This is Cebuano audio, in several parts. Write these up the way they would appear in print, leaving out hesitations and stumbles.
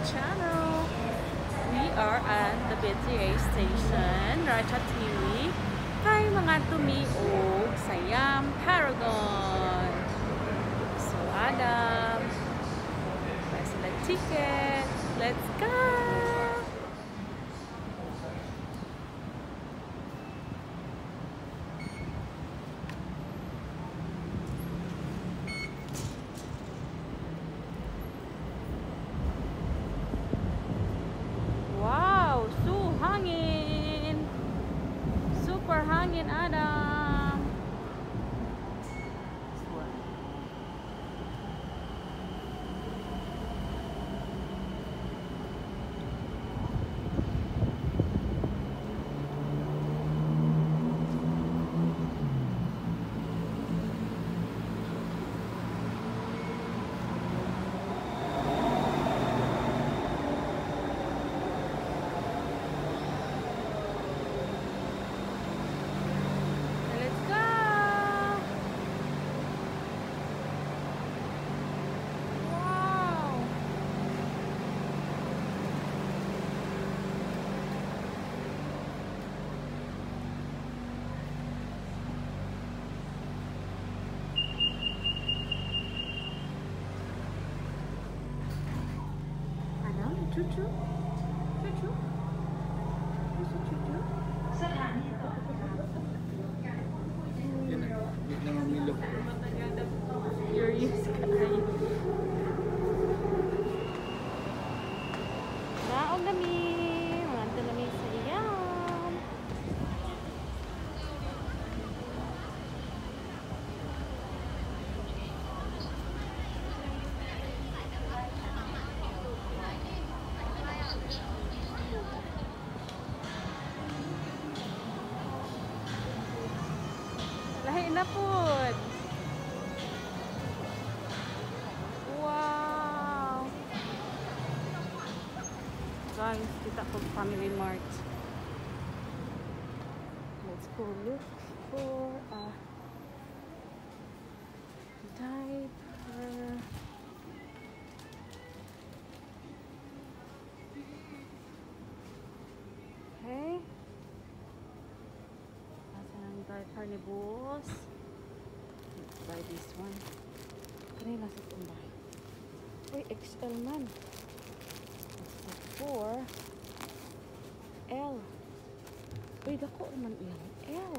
channel. We are at the BTA station, Ratchathewi. Kay mga tumiog Siam Paragon. So Adam, buy sila ticket. Let's go! Wow, so hangin. Super hangin, Adam. This one. Let's go! Wow! Ano? Chuchu? Chuchu? Chuchu, chuchu? Hindi na mamilok. Curious kayo. Naog nami. Mga nami sa iyam. Lahi na pud. Wow! Guys, kita ko Family Mart. Let's go look for a diaper. Okay. Asa ang diaper ni boss? Let's buy this one. Kanina sa tumbay. Uy, XL man. Let's 4 L. Uy, dako man ilang L.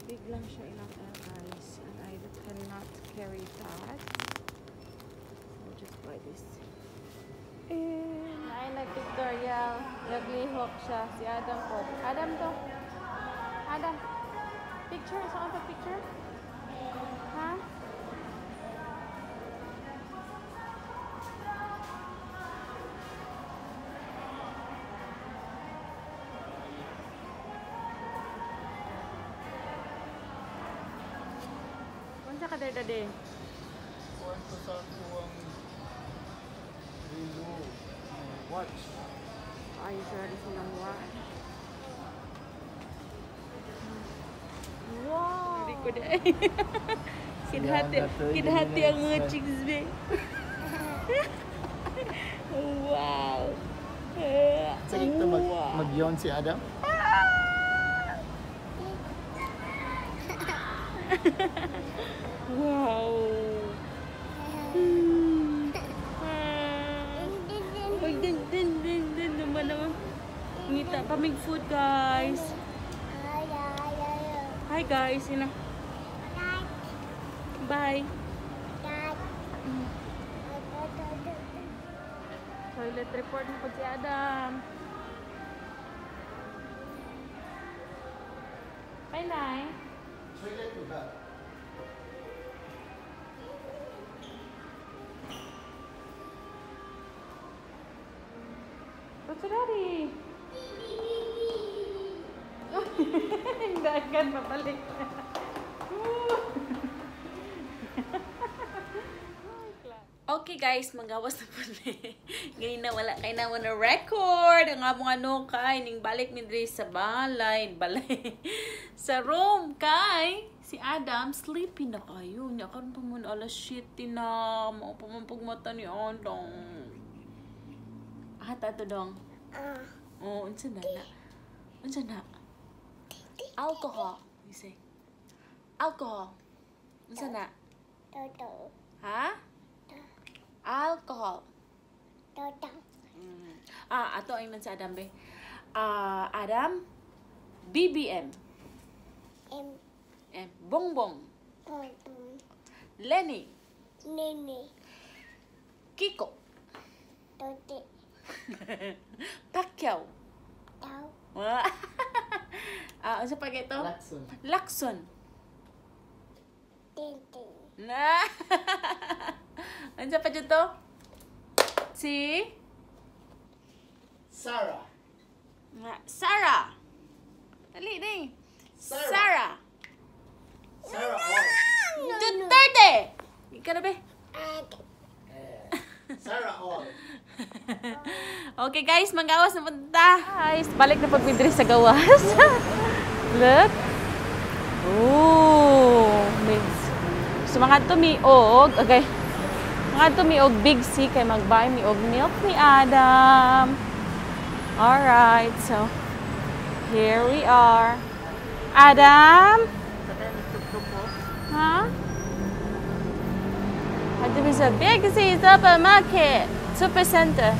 Big lang siya ilang L, guys. And I cannot carry that. So, I'll just buy this. And ay, nag-pictorial. Naglihok siya. Si Adam po. Adam to. Adam. Picture? Saan ka picture? Ha? Unsa ka there, Daddy? Kuhan ko sa kuwang relo. Watch. Ay, sir, isa ng watch. Wow! Hindi ko na. Kidhati, kidhati ang mga chicks, be. Wow! Sige, ito mag-yawn si Adam. Wow! Uy, din, din, din, din naman naman. Ngita pa mig food, guys. Hi, guys. Ina. Bye. Toilet report na po si Adam. Bye, Nay. Toilet ba? What's daddy? Hindi agad mabalik. Okay guys, magawas na po ni. Ngayon na wala kay na na record. Ang among ano kay ning balik mi diri sa balay, balay. Sa room kay si Adam sleepy na kayo. Nya karon pa man alas 7 na, mao pa man pagmata ni Adam. Hata to dong. Oh, unsa na na? Unsa na? Alcohol, you say. Alcohol. Unsa na? Ha? Alcohol. Ah, ato ay man sa Adam be. Ah, Adam, BBM. M. M. Bongbong. Lenny. Nene. Kiko. Tote. Pacquiao. Tao. Ah, unsa pa kay to? Lacson. Lacson. Tintin. Na. Unsa pa jud to? Si Sarah. Sarah. Dali ni. Sarah. Sarah. Sarah all. Duterte. Ikaw na be. Sarah all. Okay guys, manggawas na punta. Guys, balik na pag diri sa gawas. Look. Ooh, mix. So mga mi og, okay. Mga mi og Big C kay mag-buy mi og milk ni Adam. All right, so here we are. Adam? Ha? Adto mi sa Big C Supermarket, Supercenter.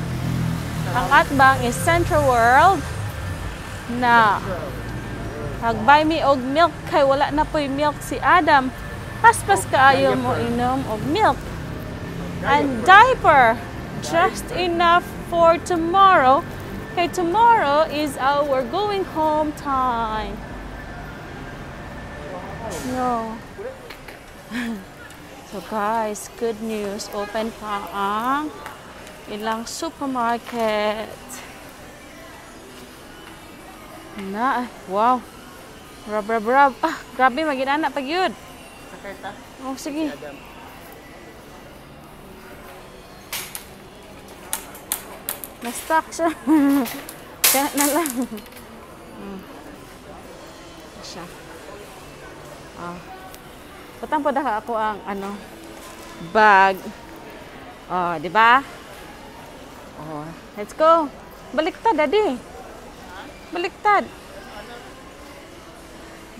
Ang atbang is Central World. Na Mag-buy mi og milk kay wala na po'y milk si Adam. Paspas kaayo mo inom og milk. And diaper. Just enough for tomorrow. Kay tomorrow is our going home time. No. So guys, good news. Open pa ang ilang supermarket. Na, wow. Rub, rub, rub. Ah, grabe, maginana pag yun. Sakay ta. Oh, sige. Adam. Na-stuck siya. Kaya na lang. Siya. Ah. Patang pa ako ang ano bag. Oh, di ba? Oh, let's go. Baliktad, Daddy. Baliktad.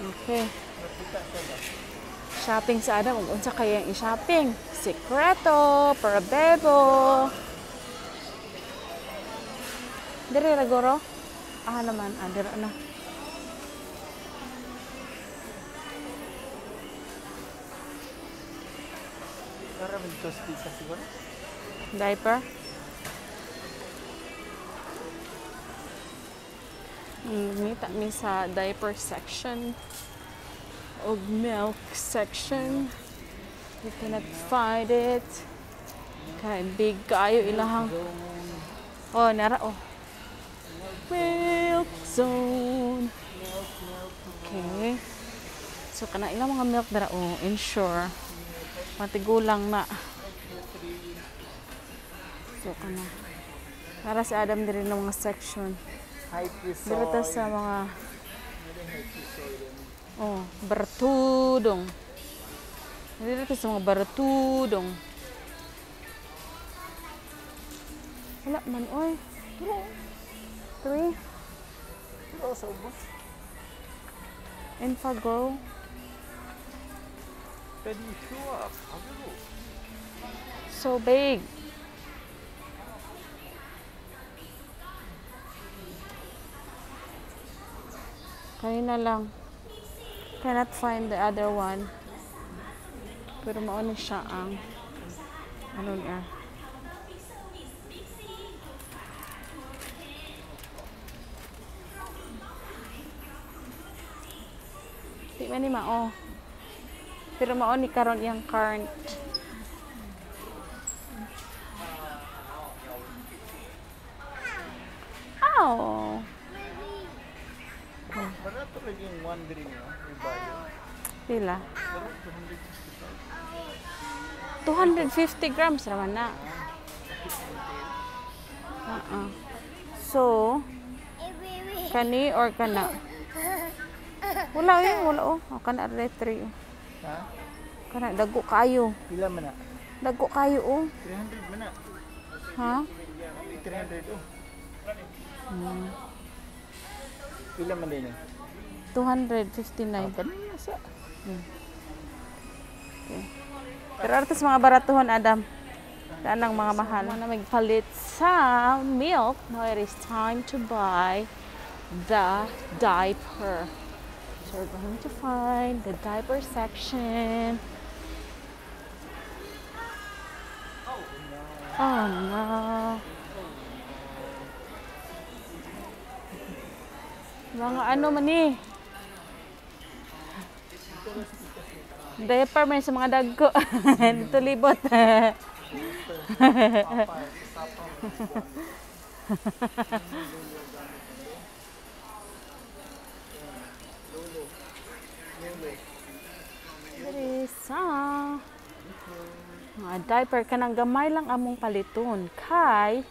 Okay. Shopping sa Adam. Ug unsa kaya ang i-shopping? Sekreto, Parabebo. Dire ra goro? Ah naman, ah, dire na. Para mag-dos pizza siguro. Diaper. Ngita mi sa diaper section og milk section. You cannot find it. Kay big kaayo ilahang. Oh, nara oh. Milk zone. Okay. So kana ilang mga milk dara oh, Ensure. Matigulang na. So kana. Para si Adam diri ng mga section. Diri ta sa mga oh, baratudong. Diri ta sa mga baratudong. Wala man oy. 3. Pero sa ubos. Enfagrow. So big. Kayo na lang. Cannot find the other one. Pero mauna siya ang ano niya. Di man ni mao. Pero mao ni karon iyang current. Ow! Barato lagi yung one drink, no? Ibayo. Pila? Barato, 265. 250 grams naman na. So, kani or kana? Wala eh, wala oh. Oh, kana red 3 oh. Ha? Kana dago kayo. Pila man na? Dago kayo oh. 300 man na. Ha? 300 oh. Pila man din eh? 259. Ah, kanina sa. Okay. Pero artis mga baratuhon, Adam. Daan ang mga mahal. Na magpalit sa milk. Now it is time to buy the diaper. So we're going to find the diaper section. Oh no. Mga ano man eh. Diaper man sa mga dagko. Dito libot. Diri sa mga diaper, kanang gamay lang among paliton kay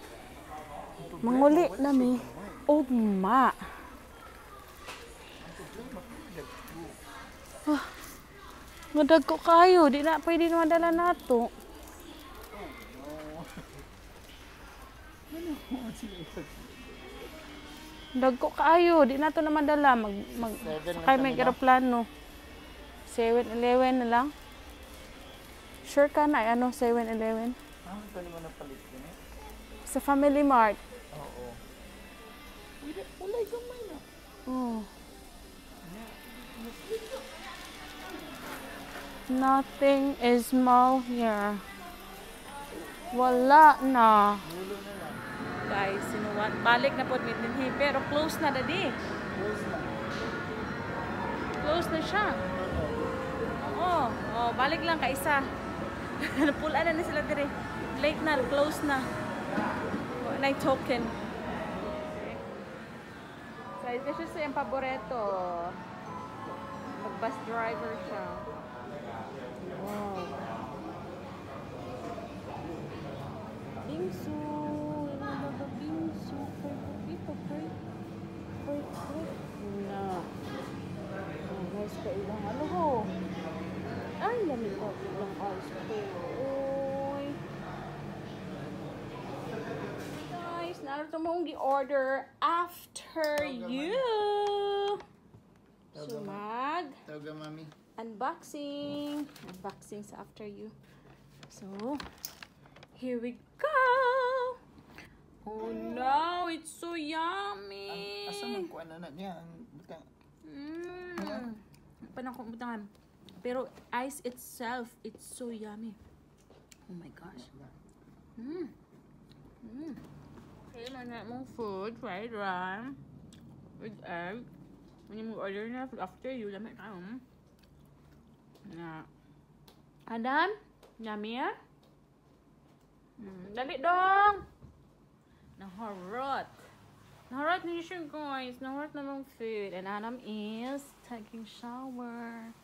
manguli na mi ugma. Ah, madagko kayo, di na pwede na madala nato. Dagko kaayo, di na to na madala, mag mag 7 lang sakay kami may na. eroplano. 7-Eleven na lang. Sure ka na, ay, ano, 7-Eleven? Ah, ito naman ang palit din eh. Sa Family Mart. Oo. Walay gamay na. Oh. Nothing is small here. Wala na. Guys, you know what? Balik na po mi dinhi, pero close na dadi. Close na. Close na siya. Oo. Oh, balik lang kaisa. Napula na ni sila diri. Late na, close na. Wala na token. So, ito siya sa iyang paborito. Mag-bus driver siya. Wow. Bingsu. Ano ba bingsu? Pray, pray, pray. Na. Oh, nice ka ilang ano ho. Ay, lamig ko ilang ice cream. Uy. Guys, naruto mong gi-order after you. So, mag Tawag mami. Unboxing. Unboxing sa after you. So, here we go. Oh no, it's so yummy. Asa man kuan na niya ang butang. Panang butangan. Pero ice itself, it's so yummy. Oh my gosh. Okay, mana mong food, fried rice with egg. When you order na food after you, lamig ka. Na. Adam, yummy ah? Dali dong! Naharot. Naharot ni siya, guys. Naharot na mong food. And Adam is taking shower.